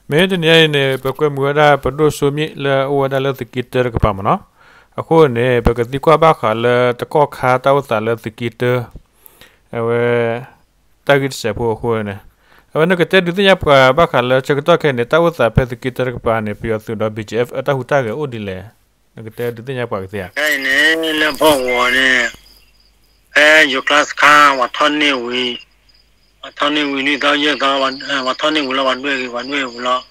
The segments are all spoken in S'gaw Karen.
မ့ၢ်တနံၤအံၤန့ၣ် ပကွဲမုာ်ဝဲဒၣ်ပဒိၣ်စိမ့ၣ်လၢအအိၣ်ဝဲဒၣ်လၢသုးက့တၢတကပၤမ့ၢ်နီၤ. အဃိန့ၣ် ပကသံကွၢ်ဘၣ်ဃးလၢတကီၢ်ခါတၢ်အိၣ်သးလၢသုးက့တၢ အဝဲ တၢ်ဂ့ၢ်တစဲးဖိအဃိန့ၣ် အဝဲနကတဲဒုးသ့ၣ်ညါပှၤဘၣ်ဃးလၢဆၢကတီၢ်ခဲအံၤန့ၣ် တၢ်အိၣ်သးဖဲသုးက့တၢတကပၤန့ၣ် ပယီၤသုးဒီး ဘီၣ်ကၠံၣ်အဲၣ်ဖ် အတၢ်ဟူးတၢ်ဂဲၤအိၣ်ဒ်လဲၣ်. နကတဲဒုးသ့ၣ်ညါပှၤကသ့ဧါ. ခဲအံၤန့ၣ် လၢဖီၣ်ကဝီၤန့ၣ် ဖဲယိၤကျါစခါ ပှၤထီၣ်န့ၢ်ဝံၤ ပှၤထီၣ်န့ၢ်ဝံၤ နွံသီယဲၢ်သီ ပှၤထီၣ်န့ၢ်ဝံၤလီၤ ပှၤဒွဲၣ်ဂ့ၤ ပှၤဒွဲၣ်ဂ့ၤဝံၤလီၤ လွံၢ်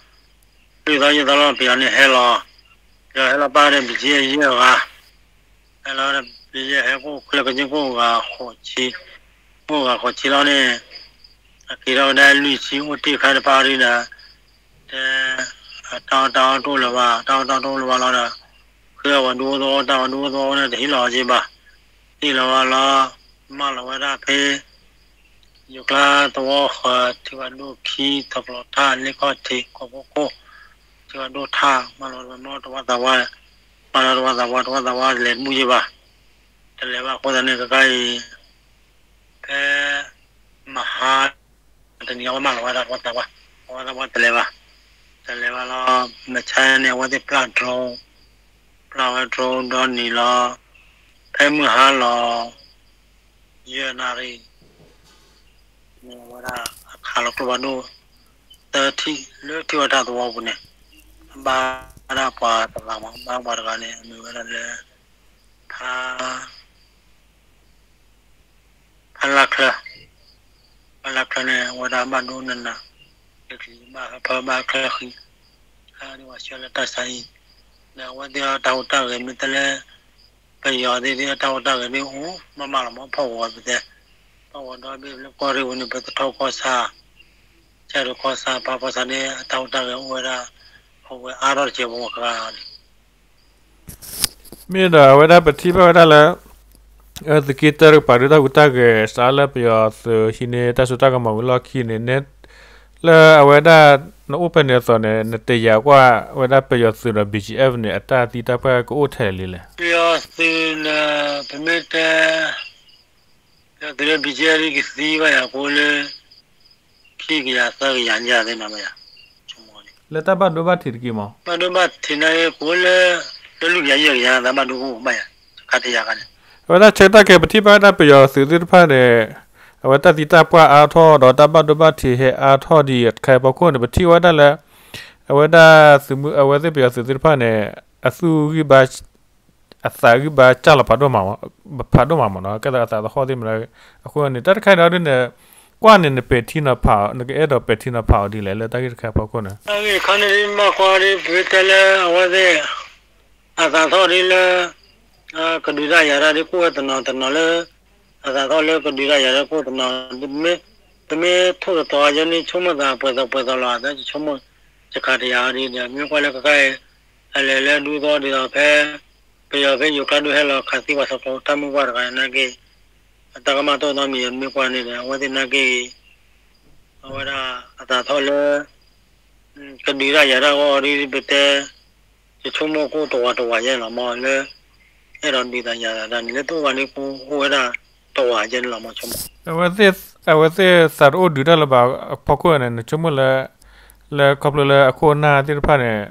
သီယဲၢ်သီလီၤ ပယီၤန့ၣ်ဟဲလီၤ ပယီၤဟဲလီၤပၢ်ဒီး ဘီၣ်ကၠံၣ်အဲၣ်ဖ် ယဲၢ်ဂၤ ဟဲလီၤ ဘီၣ်ကၠံၣ်အဲၣ်ဖ် ဟဲကိၣ်ချၢကၠ့ကိၣ်ဂၤဃိးဆံ ကိၣ်ဂၤဃိးဆံလီၤန့ၣ် အက့ၤထီၣ်ဝဲဒၣ်လွံၢ်ဆံ အိၣ်တ့ၢ်ခါတပၢ်အီၤဒ်ဒီး တဲ တၢ်အီၣ်တၢ်အီတအိၣ်လၢၤဘၣ် တၢ်အီၣ်တၢ်အီတအိၣ်လၢၤဘၣ်လီၤဒီး ဃ့အီၣ်ပှၤဒူအိၣ်သဝီ တၢ်ပှၤဒူအိၣ်သဝီန့ၣ် တဟ့ၣ်လီၤအီၤက့ဘၣ် ဟ့ၣ်လီၤဘၣ်လီၤ မၢလီၤဝဲဒၣ်ဖဲ ယိၤကျါသဝီဃၢၤ ထံဝၣ်ဒိၣ်ခံ ထီၣ်ပျီၤထၣ် လ့ခီၣ်ထံး ကီၢ်ဖိခိၣ် ထံဝၣ်ဒိၣ်ထၣ် မၢလီၤတဝၣ်သးဝါ မၢလီၤတဝၣ်သးဝါ တဝၣ်သးဝါတလဲၤတဘူၣ်ယဲဘၣ် တလဲၤဘၣ်အဃိသတးန့ၣ် ကကါအံၤ ဖဲ မဟါ တနံၤအဝဲမၢလီၤဝဲဒၣ်တဝၣ်သးဝါ တဝၣ်သးဝါတလဲၤဘၣ် တလဲၤဘၣ်လီၤ မဆါန့ၣ် အဝဲသ့ၣ်ပျၢ် drone ပျၢ်ဝဲ drone ဒီနံၤလီၤ ဖဲမုၢ်ဟါလီၤ ယဲၢ်နၣ်ရံၣ် န့ၣ်ဝဲဒၣ်အခးလီၤကျိဖးဒိၣ် သၢထံၣ် လၢထံၣ်ဝဲတၢ်သဝီပူၤန့ၣ် ဘၣ်ဝဲဒၣ်ပှၤတဂၤမး ဘၣ်ပှၤတဂၤန့ၣ် အမံၤဝဲဒၣ်လၢ ဖါ ဖါလါချၢ ဖါလါချၢန့ၣ် အဝဲဒၣ်ဘၣ်ဒိနးနး ကချံဘၣ်ဟၢဖၢဘၣ်ချၢဃံ ဟဲဒ်ဝဲဆှၢလၢတၢ်ဆါဟံၣ် ဒီးအဝဲသ့ၣ်အတၢ်ဟူးတၢ်ဂဲၤမ့ၢ်တဲလၢ ပယီၤသ့ၣ်ဒ်အတၢ်ဟူးတၢ်ဂဲၤဒ်အိၣ် မ့ၢ်မးလီၤမ့ၢ်ဖီၣ်ဝီၤပတဲ ဖီၣ်ဝီၤဒီဘ့ၣ်လၢကီၢ်ရ့ၣ်ဝဲန့ၣ် ပတထီၣ်ကီၢ်ဆၣ် ဆၣ်ဒိၣ်ကီၢ်ဆၣ် ပာ်ဖီၣ်ဆၣ်န့ၣ်အတၢ်ဟူးတၢ်ဂဲၤအိၣ်ဝဲဒၣ် အဝဲအါထီၣ်တစဲးဖိဝဲကဂၤန့ၣ် မ့ၢ်ဒီးအဝဲဒၣ်ပထံၣ်ဘၣ်ဝဲဒၣ်လၢ သုးက့တၢတကပၤဒုးတၢ်ဟူးတၢ်ဂဲၤ စးလၢပယီၤသုးဟံးန့ၢ်တၢ်စိတၢ်ကမီၤဝံၤလီၢ်ခံန့ၣ် လၢအဝဲဒၣ် နအိၣ်ဖဲန့ၣ်အသိးန့ၣ် နတယာ်ကွၢ်ဝဲဒၣ်ပယီၤသုးဒီး ဘီၣ်ကၠံၣ်အဲၣ်ဖ် န့ၣ် အတၢ်သံတၢ်ပှၢ်ကအိၣ်ထဲလဲၣ်လဲၣ်. ပယီၤသုးန့ၣ် ပမ့ၢ်တဲ ပယီၤသုးလၢ ဘီၣ်ကၠံၣ်အဲၣ်ဖ် ကသံဘၣ်ယၤကိးလၢ ခံကယၤသၢကယၤန့ၣ်သ့ၣ်နီၤဘၣ်ယၤ လၢတၢ်ဘၣ်ဒိဘၣ်ထံးတက့ၢ်မး ဘၣ်ဒိဘၣ်ထံးန့ၣ်ကိးလၢ လၢလွံၢ်ကယၤယဲၢ်ကယၤ တၢ်ဘၣ်ဒိအိၣ်ဘၣ်ယၤ ခါတယၤခါန့ၣ် အဝဲဒၣ်ဆၢကတီၢ်ခဲအံၤ ပထံၣ်ဘၣ်ဝဲဒၣ်ပယီၤသုးသ့ၣ်တဖၣ်န့ၣ် အဝဲတၢ်သံတၢ်ပှၢ်အါထီၣ်ဒီးတၢ်ဘၣ်ဒိဘၣ်ထံးဟဲအါထီၣ်ဒ်အံၤတခါအံၤအဖီခိၣ်န့ၣ် ပထံၣ်ဝဲဒၣ်လၢ အဝဲဒၣ်သုးမုၢ်အဝဲသ့ၣ်ပယီၤသုးသ့ၣ်တဖၣ်န့ၣ် အသူၣ်ဂံၢ်ဘါ အသးဂံၢ်ဘါစၢ်လီၤဖးဒိၣ်မး ဖးဒိၣ်မးမ့ၢ်နီၤ ကဲသိးအသးသဟီၣ်သ့ၣ်မနုၤ အဃိန့ၣ် တၢ်တခါအံၤဒီးဒ်န့ၣ် ကွၢ်န့ၣ်နပဲာ်ထံနီၤဖးအီၤ နကအဲၣ်ဒိးပဲာ်ထံနီၤဖးအီၤဒ်လဲၣ်လၢတၢ်ဂ့ၢ်တခါအံၤအဖီခိၣ်န့ၣ် တၢ်ဂ့ၢ်တခါန့ၣ်ဒ်မ့ၢ်ကွၢ်ဒ်ပမ့ၢ်တဲလၢအဝဲသ့ၣ် အသးသဟီၣ်ဒ်လၢ ကဒုးတၢ်ယၤတၢ်ဒ်ကိၣ်ဝဲတနီၤတနီၤလၢ အသးသဟီၣ်လၢကဒုးတၢ်ယၤတၢ်ကိၣ်တနီၤ ပမ့ၢ်ထိၣ်သတြီၤယဲန့ၣ် ဆိကမိၣ်သးပှဲၤသိးပှဲၤသိးလီၤ အသးဆိကမိၣ် ယခးတယၤအီၤဒ်ဒီး မ့ၢ်ကွၢ်လၢကကါအံၤ အလဲၤလၢဒူသီဒ်သိးဖဲ ပယီၤဖဲယိၤကျါဒုးဟဲလီၤခးသံပှၤသကိးတၢ်မုၢ်ပှၢ်တဂၤန့ၣ်နာ်က့ အတၢ်ကမၣ်တိၢ်နီတမံၤ မ့ၢ်ကွၢ်န့ၣ်ဒီး အဝဲသ့ၣ်နာ်က့ အဝဲဒၣ်အသးထီၣ်လၢ ကဒုးတၢ်ယၤတၢ်ဂီၢ်ဒ်ပတဲ ယဆိကမိၣ်ကအိၣ်တဝာ်တဝာ်ယဲလီၤမးလၢ အဲၣ်ဒိးဒုးတၢ်ယၤတၢ်န့ၣ် လၢတအိၣ်ဘၣ်န့ၣ်ကအိၣ်ဝဲဒၣ်တဝာ်ယဲန့ၣ်လီၤမးဆိကမိၣ် အဝဲသ့ၣ်သးတအိၣ်ဒုးတၢ်လၢၤဘၣ်အဖီခိၣ်န့ၣ် နဆိကမိၣ်လၢ လၢခီဖျိလၢအခိၣ်အနၢ်သ့ၣ်တဖၣ်န့ၣ်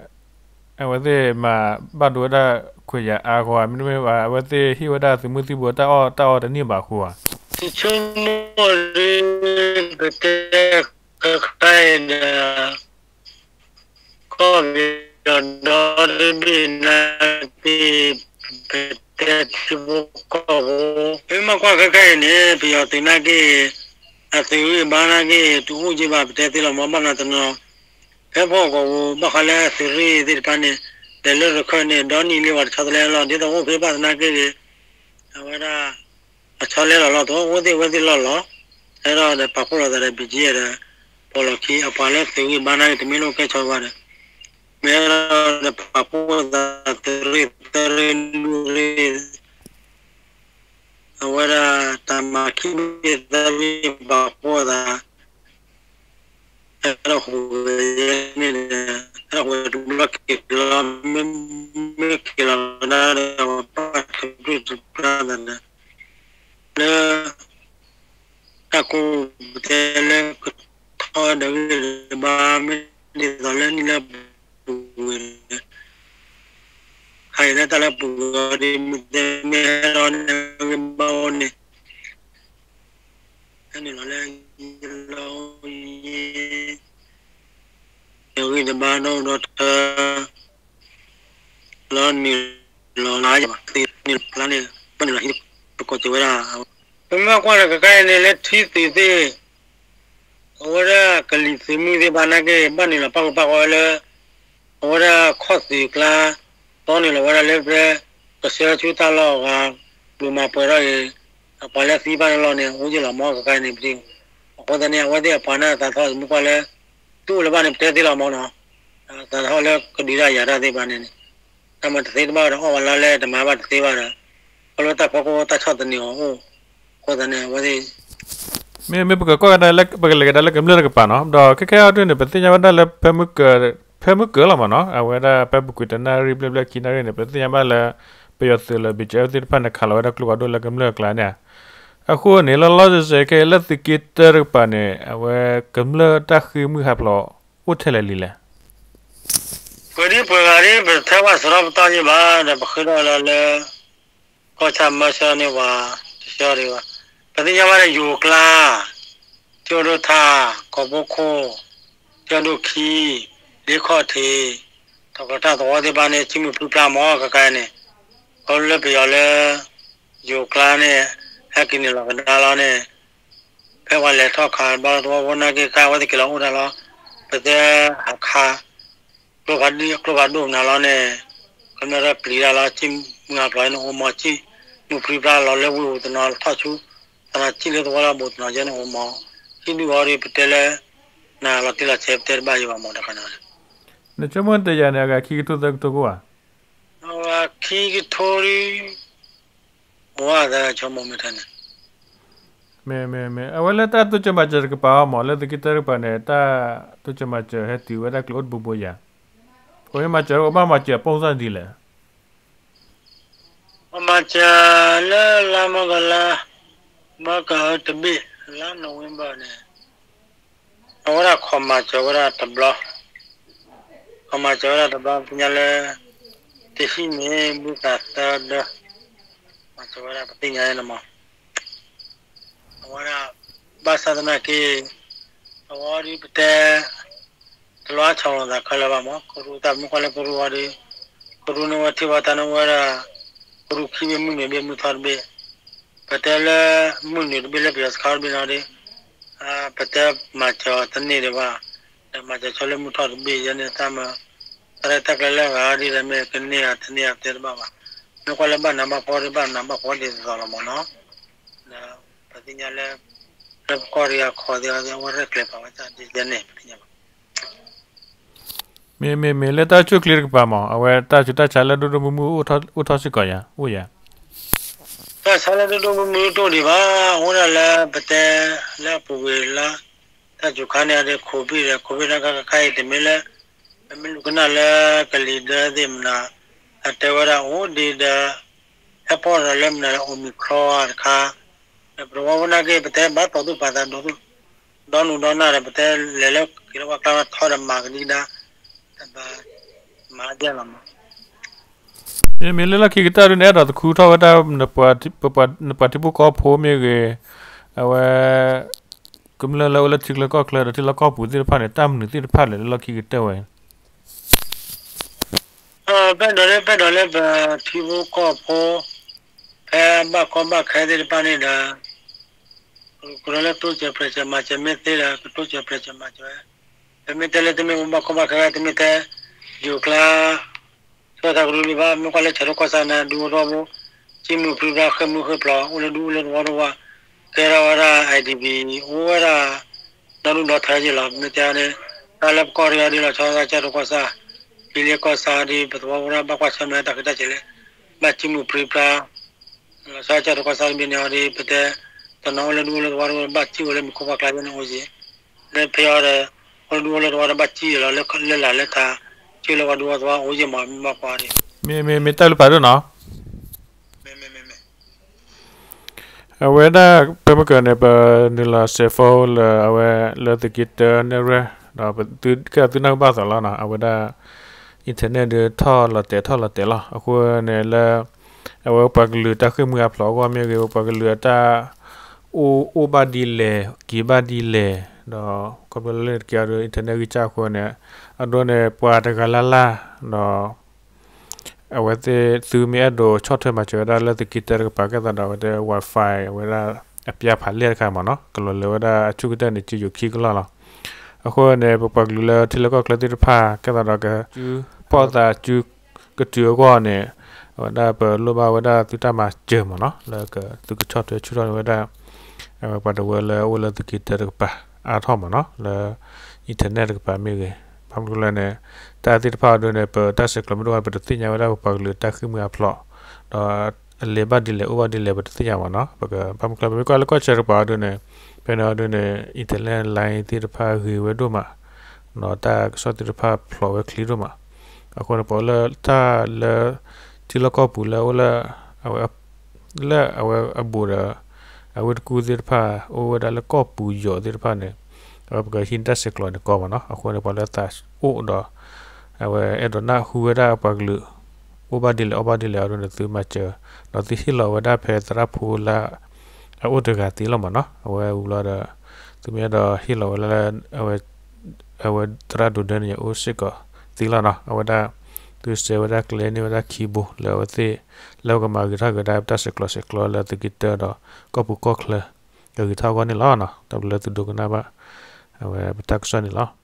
အဝဲသ့ၣ်မၤဘၣ်ဒိဝဲဒၣ်ခွဲးယာ်အါဂီၢ်ဧါ မ့တမ့ၢ်ဘၣ် အဝဲသ့ၣ်ဟ့ၣ်ဝဲဒၣ်သုးမုၢ်သံၣ်ဘိတၢ်အီၣ်တၢ်အီတန့ၢ်ဘၣ်အဃိဧါ ယဆိကမိၣ်ဒ်ပတဲ ခဲခါအံၤဒီး ကီၢ်ပယီၤဒီတဘ့ၣ်နာ်က့ ပတဲထံဖိကီၢ်ဖိ မ့ၢ်ကွၢ်ခဲခါအံၤန့ၣ် ပယီၤသုးနာ်က့ အသုးဂံၢ်ဘါနာ်က့ တအိၣ်က့ဘၣ် ပတဲသ့လီၤမး ဘၣ်မနုၤတနီၤ ဖဲဖီၣ်ကဝီၤပူၤ ဘၣ်ဃးလၢအသုးရ့ၣ်သ့ၣ်တဖၣ်န့ၣ် လဲၤလၢရခၢၣ်န့ၣ် ဒီနံၣ်လံပှၤတဆီတလဲလီၤ ဒ်သိးအိၣ်ဖဲဘၣ်သနာ်က့ အဝဲဒၣ် အဆီလဲလီၤလီၤ တအိၣ်သ့ၣ်ဝဲသ့ၣ်လီၢ်လီၤ ဟဲဒီးပာ်ဖှိၣ်လိာ်သးဒီး ဘီၣ်ကၠံၣ်အဲၣ်ဒီး ပိာ်လီၤခံ အပှၤလၢသုးဂံၢ်ဘါနာ်က့ တမ့ၢ်လၢကဲဆီဘၣ်ဒီး မ့ၢ်ဟဲဒီးပာ်ဖှိၣ်သး သုးရ့ၣ် သၢရ့ၣ် လွံၢ်ရ့ၣ် အဝဲဒၣ်တၢ်မၤခံဘ့ၣ်သၢဘ့ၣ်ပာ်ဖှိၣ်သး ဟဲဒီးဟူးဂဲၤန့ၣ်ဒီး ဟဲဒီးဟူးဂဲၤတဘျီက့ၤလီၤ မ့ၢ်က့ၤလီၤကဒါဒီး ပှၤဘၣ်ထုးပြံၢ်ထုးပြါသးဒီး လၢ တၢ်ကိးပတဲလၢကထီၣ်ဒီးဂ့ၢ်ဒီးဘၣ် မ့ၢ်ဒ်သိး နံၣ်လၢပူၤကွံာ်, ဟါအံၤလၢတၢ်လၢပူၤကွံာ်အီၤဒီး မ့ၢ်တဲမ့ၢ်ဟဲလီၤန့ၣ် ဂ့ၢ်ဘၣ်အိၣ်န့ၣ် ဟဲနုာ်လီၤလၢယလီယ့, ယဂံၢ်တဘါဒီဒီထၢ လီၤနုာ်လီၤလါယဘၣ်, နုာ်လီၤဖျါန့ၣ် ဘၣ်နုာ်လီၤဟံး ပကိးစၢၤဝဲဒၣ်, ပမ့ၢ်ကွၢ်န့ၣ် ကကါအံၤန့ၣ် လၢထံသုးသ့ၣ် အဝဲဒၣ်ကလံၤသုးမုၢ်သ့ၣ်တဖၣ်နာ်က့ ဘၣ်နုာ်လီၤပၣ်ဃုာ်ပၣ်ဃုာ်ဝဲလၢ အဝဲဒၣ်ခီၣ်သုးကျါ, တီနုာ်လီၤဝဲဒၣ်လၢဖဲ ကစၢၢ်ဆူတၢ်လီၢ်အဂၤ ဘျုးမၤပှဲၤထီၣ်အံၤ, အပှၤလၢသံဘၣ်န့ၣ်လီၤန့ၣ် အိၣ်ယ့ၢ်လီၤမ့ၢ်ကကါအံၤန့ၣ် ပထံၣ်, အဃိသတးန့ၣ် အဝဲသ့ၣ်အပှၤန့ၣ်သးထီၣ်မ့ၢ်ကွၢ်လၢ သူၣ်အိၣ်လၢၤဘၣ်န့ၣ် ပတဲသ့လီၤမ့ၢ်နီၤ, သးထီၣ်လၢကဒုးတၢ်ယၤတၢ်သ့ၣ်တဖၣ်န့ၣ်န့ၣ်, တၢ်မၤတသ့တဘၣ်ဒီး အီၣ်ဝဲလါလဲၣ် တမၤဘၣ်တသ့ဘၣ်ဒီး ခီဖျိတၢ်ဖီခိၣ်တၢ်ဆီၣ်သနံးအီၤအိၣ်, အဃိသတးန့ၣ် အဝဲသ့ၣ် မ့မ့ၢ်ပကကွၢ်ကဒါလၢ ပကလဲၤကဒါလၢကမျၢၢ်တကပၤနီၤ, ဒီးခဲခဲအံၤဒ်န့ၣ် ပသ့ၣ်ညါဘၣ်ဒၣ်လၢ ဖဲမုၢ်ကၢၤလီၤမ့ၢ်နီၤ, အဝဲဒၣ်ဖဲပူၤကွံာ်တနၣ်ရံၣ်ဘျဲၣ်ဘျဲၣ်ခံနၣ်ရံၣ်န့ၣ် ပသ့ၣ်ညါဘၣ်လၢ ပယီၤသုးလၢ ဘီၣ်ကၠၣ်အဲၣ်သ့ၣ်တဖၣ်န့ၣ် ခးလီၤဝဲဒၣ်ကျိဖးဒိၣ်လၢကမျၢၢ်အကျါန့ၣ်, အဃိန့ၣ် လီၤလီၤဆဲးဆဲးခဲအံၤလၢသုးက့တၢတကပၤန့ၣ် အဝဲကမျၢၢ်တၢ်ဃ့ၢ်မုၢ်ဟးဖျိးအိၣ်ထဲလဲၣ်လံလဲၣ် ပှဲၤဒ်ပှဲၤဂၤဒ် ပတထဲဘၣ်စရီပတီၢ်ယ့ၢ်ဘၣ် ဒီးပဃ့ထီၣ်လီၤလၢ ကီၢ်ဆၣ်မၢဆှၢန့ၢ်ပှၤ တဆှၢဒံးဘၣ်, ပသ့ၣ်ညါဘၣ်လၢယိၤကျါ, ကၠိၣ်ဒိၣ်ထး, ကီၢ်ဘိခိၣ်, ကၠိၣ်ဒိၣ်ခံ, လ့ခီၣ်ထံး, ထီၣ်ကီၢ်ထၣ်သဝီသ့ၣ်တဖၣ်န့ၣ် ကံၣ်မုၢ်ပြံပြါမ့ၢ်ကကါန့ၣ်, ခီဖျိလၢပယီၤလၢ ယိၤကျါန့ၣ် ဟဲက့ၤနုာ်လီၤကဒါလီၤန့ၣ် ဖဲပှၤလဲၤထီၣ်ခးဘၣ်သဝီဖိနာ်က့ ကါဝဲသ့ၣ်က့ၤလီၤအိၣ်တၢ်လီၤ, ပတဲဟးခး ကျိဖးဒိၣ်မနုၤလီၤန့ၣ်, ကမျၢၢ်ပျံၤတၢ်လီၤ ကံၣ်မုၢ်ဟးဖျိးန့ၣ်အိၣ်မး ကံၣ်မုၢ်ပြံပြါလီၤလၢဝ့ၢ်ပူၤတနီၤထီၣ်ဆူ သနာ်က့လၢသဝီလၢအဘူးတနီၤယဲန့ၣ်အိၣ်မး, ဟံၣ်ဒုၣ်အီၤဒီး ပတဲလၢ နၤလီၤတံၢ်လီၤဆဲး ပတဲတဘၣ်ယံၤဘၣ်မးတခါန့ၣ်, နဆိကမိၣ်တယၤန့ၣ် အဂၤခံကထိသၢကထိကအိၣ်ဧါ အဂၤခံကထိဒီး အိၣ်ဝဲသးဆိကမိၣ်မ့ၢ်ထဲန့ၣ် မ့ၢ်မ့ၢ်မ့ၢ် အဝဲလၢတၢ်တိစၢၤမၤစၢၤတကပၤအီၤမး လၢသုးက့တၢတကပၤန့ၣ် တၢ်တိစၢၤမၤစၢၤဟဲတုၤဝဲဒၣ်ကျိအိၣ်တဘိဘိယၤ, ပှၤမ့ၢ်မၤစၢၤ ပှၤဘၣ်မၤစၢၤအပိၢ်စၢ်ဒ်လဲၣ် ပှၤမၤစၢၤလၢလါမကလါ မကတဘ့ၣ် လါနိၣ်ဝ့ဘၢၣ်န့ၣ် အဝဲဒၣ်ခိးမၤစၢၤဝဲဒၣ်တဘျီ, ခိးမၤစၢၤဝဲဒၣ်တဘျီ ပသ့ၣ်ညါလၢ တဟံၣ်န့ၣ် ဘုသးသၢဒၢ မၤစၢၤဝဲဒၣ်ပသ့ၣ်ညါန့ၣ်မး အဝဲဒၣ် ဘၣ်ဆၣ်သနာ်က့ အဝဲဒၣ်ပတဲ တလိၣ်အါဆီၣ်လီၤသးခဲလၢာ်ဘၣ်မး ကရူၢ်တၢ်မ့ၢ်ကွၢ်လၢကရူၢ်အီၤဒီး ကရူၢ်န့ၣ်ဝဲထံၣ်ဝဲတၢ်န့ၣ်ဝဲဒၣ် ကရူၢ်ခံဘ့ၣ်မုၢ်နုာ်တဘ့ၣ်မုၢ်ထီၣ်တဘ့ၣ် ပတဲလၢ မုၢ်နုာ်တဘ့ၣ်လၢပယီၤစခါတဘ့ၣ်န့ၣ်ဒီး ပတဲမၤစၢၤအီၤတန့ၢ်ဒံးဘၣ် ဒီးမၤစၢၤဆိလၢမုၢ်ထီၣ်တဘ့ၣ်ယဲန့ၣ်တၢ်မၤ တၢ်ရဲၣ်တၢ်ကျဲၤလၢအဂၤဒ်လဲၣ်မ့ၢ်ကန့ၢ်ဧါတန့ၢ်ဧါပတဲတဘၣ်ဘၣ် မ့ၢ်ကွၢ်လၢဘၣ်နးဘၣ်ဖှီၣ်ဒီးဘၣ်နးဘၣ်ဖှီၣ်ဒ်သိးသိးလီၤမးနီၤ ဒီးပသ့ၣ်ညါလၢ လၢပကီၢ်ဒီးအခီၣ်သ့ၣ်အီၤသ့ၣ် အဝဲရဲၣ်ကျဲၤပာ်ဝဲတၢ်ဒ်ယဲန့ၣ် ပသ့ၣ်ညါဘၣ် မ့မ့ၢ်မ့ၢ်လၢတၢ်အိၣ်ဆူၣ်အိၣ်ချ့တကပၤမး အဝဲတၢ်ဆူးတၢ်ဆါလၢဒိၣ်ဒိၣ်မုၢ်မုၢ်အိၣ်ထီၣ်စ့ၢ်ကီးယၤ အိၣ်ယၤ တၢ်ဆါလၢဒိၣ်ဒိၣ်မုၢ်မုၢ်တအိၣ်ဒံးဘၣ် အိၣ်ဒၣ်လၢပတဲ လၢအပူၤကွံာ်လၢ တၢ်စူၤခါန့ၣ်ဒီး ခိးဘံၣ်ဒီး ခိးဘံၣ်တၢ်ကါကါအံၤ တမ့ၢ်လၢ ပမ့ၢ်လူၤကနၣ်လၢကလံၤဒၢသ့ၣ်မနၤ အတဲဝဲဒၣ်အိၣ်ဒံးဒီး ဟဲဖီၣ်ဒီးလၢမနုၤလၢ Omicron တခါ ဒီးပတဝီဖိနာ်က့ ပတဲဘၣ်သီသူၣ်ပာ်သးဒိၣ်သူၣ် ဒီနုာ်ဒီနၢ်ဒီး ပတဲလဲၤလၢက့ၤလၢပှၤကျါထီၣ်ဒီးမၤကဒံကဒါ တဘၣ်မၤဒ်လဲၣ်မး မ့မ့ၢ်လၢလီၢ်ခံကတၢၢ်ဒ်န့ၣ် အဲၣ်ဒိးသခူထီၣ်ဝဲဒၣ် နပှၤထံဖိကီၢ်ဖိမ့ၢ်ဂ့ၤ အဝဲ ကမျၢၢ်လၢအိၣ်လၢထံချၢကီၢ်ချၢဒီးထံလီၢ်ကီၢ်ပူၤသ့ၣ်တဖၣ်န့ၣ် တၢ်မနုၤသ့ၣ်တဖၣ်လဲၣ်လၢလီၢ်ခံကတၢၢ်ဝဲ ပအဲၣ်ဒိးလၢ ပအဲၣ်ဒိးလၢပထံဖိကီၢ်ဖိ ဖဲဘၣ်ကီဘၣ်ခဲသ့ၣ်တဖၣ်န့ၣ်ဒီး ကရၢလၢတိစၢၤဖျဲးစၢၤမၤစၢၤမ့ၢ်သ့ဒီး ကတိစၢၤဖျဲးစၢၤမၤစၢၤဝဲ ပမ့ၢ်တဲလၢတမ့ၢ်ဘၣ်ကီဘၣ်ခဲ တမ့ၢ်တဲ ယိၤကျါ ဆိသးကရူၢ်ဒံးဘၣ် မ့ၢ်ကွၢ်လၢဆၢထၢၣ်ကီၢ်ဆၣ်န့ၣ် ဒူဖိထီၣ်ဖိ ကံၢ်မုၢ်ပြံပြါဃ့ၢ်မုၢ်ဃ့ၢ်ဖျိး အိၣ်လၢဒူအိၣ်လၢသဝီတဝီ ကဲထီၣ်ဝဲဒၣ် IDP အိၣ်ဝဲဒၣ် ဒီဒူၣ်ဒီထၢယ့ၢ်လီၤ ပမ့ၢ်တဲန့ၣ် တၢ်လၢပကီၢ်ရ့ၣ်အီၤဒ်လီၤ ဆီသးကၢ်ထၢၣ်ကီၢ်ဆၣ် ဖံလ့ကီၢ်ဆၣ်ဒီး ပသဝီဖိဒၣ်ဘၣ်ကွၢ်ဆၢၣ်မဲာ်တၢ်ဃ့တၢ်စဲးလၢ ဘၣ်ကံၢ်မုၢ်ပြံပြါ လီၤဆီကၢ်ထၢၣ်ကီၢ်ဆၣ်တဘ့ၣ်န့ၣ်အီၤဒီး ပတဲ တနီၤအိၣ်လၢဒူအိၣ်လၢသဝီတဝီ ဘၣ်စံၣ်အိၣ်လၢမူခိၣ်ပှၢ်ကျါန့ၣ်အိၣ်က့ၤ လၢဖဲအီၤဒီး အိၣ်လၢဒူအိၣ်လၢသဝီဒီးဘၣ်စံၣ်လီၤလၢလၢ်လၢတၢ် စံၣ်လၢဝဲဒူဝဲသဝီအိၣ်က့ၤမး မ့ၢ်ဘၣ်ကွၢ်ဒီး မ့ၢ်မ့ၢ်မ့ၢ်တၢ်လုၢ်ဖးဒိၣ်နီၤ မ့ၢ်မ့ၢ်မ့ၢ်မ့ၢ် အဝဲဒၣ် ဖဲမုၢ်ကၢၤန့ၣ် ပနုာ်လီၤစဲးဖိလၢအဝဲလၢသုးက့တၢနဲၣ်ရွဲၣ် ဒီးကဲသုနၢ်ဟူဘၣ်သးလီၤနီၤ အဝဲဒၣ် internet ဒုးထီၣ်လီၤတဲာ်ထီၣ်လီၤတဲာ်လီၤ. အဃိန့ၣ်လၢ အဝဲပှၤကလုာ်တၢ်ဃ့ၢ်မှံဟးဖျိးအဂီၢ်မ့ၢ်ဂ့ၤ ပှၤကလုာ်အတၢ် အိၣ်အိၣ်ဘၣ်ဒ်လဲၣ် က့ၤဘၣ်ဒ်လဲၣ် ဒီးခီဖျိလၢန့ၣ်တက့ၢ်အဒိ internet ဂံၢ်စၢ်အဃိန့ၣ် အဒိန့ၣ် ပှၤတဂၤလၢ်လၢ် ဒီး အဝဲသ့ၣ်သုမ့ၢ်အဲၣ်ဒိးဆီၣ်ထွဲမၤစၢၤဝဲဒၣ်လၢသုးက့တၢတကပၤ ကဲသးဒီးအဝဲသ့ၣ် Wi-Fi အဝဲဒၣ်အပျၢ်ဖးလဲၢ်တခါမ့ၢ်နီၤ ကလီၤလၢဝဲဒၣ်အဆူၣ်ကတၢၢ်န့ၣ် ကယိၤခံကလီၢ်လီၤ. အဃိန့ၣ် ပပှၤကလုာ်လၢထံလၢကီၢ်ချၢသ့ၣ်တဖၣ် ကဲသးဒီးက ပီၢ်သးစုကတုၤအဂီၢ်န့ၣ် အဝဲဒၣ်ပလိၣ်ဘၣ်ဝဲဒၣ်သုတၢ်မၤစၢၤမ့ၢ်နီၤ လၢသုကဆီၣ်ထွဲဆူၣ်ထီၣ်န့ၢ်ဝဲဒၣ် အဝဲပှၤတဝၢလၢအအိၣ်လၢသုးက့တၢတကပၤ အါထီၣ်မ့ၢ်နီၤ လၢ internet တကပၤမ့ၢ်ဂ့ၤ ဘၣ်မနုၤလဲၣ်န့ၣ် တၢ်သ့ၣ်တဖၣ်အဒိန့ၣ် ပတၢ်ဆဲးကျိးမ့ၢ်တအိၣ်ဘၣ် ပတသ့ၣ်ညါဝဲဒၣ်ပပှၤကလုာ်တၢ်ဃ့ၢ်မှံဟးဖျိး ဒီးအလဲၤဘၣ်ဒ်လဲၣ်အိၣ်ဘၣ်ဒ်လဲၣ် ပတသ့ၣ်ညါမ့ၢ်နီၤ ပကဘၣ်မနုၤလဲၣ် ပမ့ၢ်ကွၢ်လၢကီၢ်ဆၢတကပၤအဒိန့ၣ် ဖဲန့ၣ်အဒိန့ၣ် internet line သ့ၣ်တဖၣ်ဂ့ၤဝဲဒိၣ်မး ဒီးတၢ်ကစီၣ်သ့ၣ်တဖၣ်ဖျိးဝဲချ့ဒိၣ်မး အဃိန့ၣ် ပှၤလၢတၢ်လၢ ထံလီၢ်ကီၢ်ပူၤလၢအအိၣ်လၢ လၢအဝဲအဘူးဒီး အဝ့ၢ်တကူၣ်သ့ၣ်တဖၣ် အိၣ်ဝဲဒၣ်လၢကီၢ်ပူၤယီၤသ့ၣ်တဖၣ်န့ၣ် အဝဲပကဟံးန့ၢ်တၢ်ဆဲးကျိးန့ၣ်ကီမ့ၢ်နီၤ အဃိန့ၣ် ပှၤလၢသးအိၣ်ဒီး အဝဲအဲၣ်ဒိးနၢ်ဟူဝဲဒၣ်ပှၤကလုာ် အိၣ်ဘၣ်ဒ်လဲၣ်အီၣ်ဘၣ်ဒ်လဲၣ်အဒိန့ၣ် သုမၤစၢၤ ဒီးသုဟ့ၣ်လီၤဝဲဒၣ်ဖဲသရၣ်ဖိလၢ အအိၣ်တဂၤသ့လီၤမ့ၢ်နီၤ အဝဲဝံၤလီၤဒီး သုမ့ၢ်အဲၣ်ဒိးဟ့ၣ်လီၤဝဲလၢ အဝဲသရၣ်ဒိၣ်ဒၢန့ၣ် အိၣ်စ့ၢ်ကီးသ့လီၤနီၤ အဝဲဒၣ် သုဆှၢဝဲဒၣ်ကျဲန့ၢ်ဝဲဒၣ်ခံဘိလၢအဝဲသ့ၣ် လၢပကမၤဂ့ၤထီၣ်က့ၤဝဲဒၣ်တၢ်ဆဲးကျိးဆဲးကျၢလၢသုးက့တၢဒီး ကီၢ်ပူၤကီၢ်ချၢ ကဂ့ၤထီၣ်အဂီၢ်န့ၣ်လီၤ. တၢ်ဘျုးလၢသုဒိကနၣ်ဘၣ် အဝဲပတၢ်ကစီၣ်န့ၣ်လီၤ.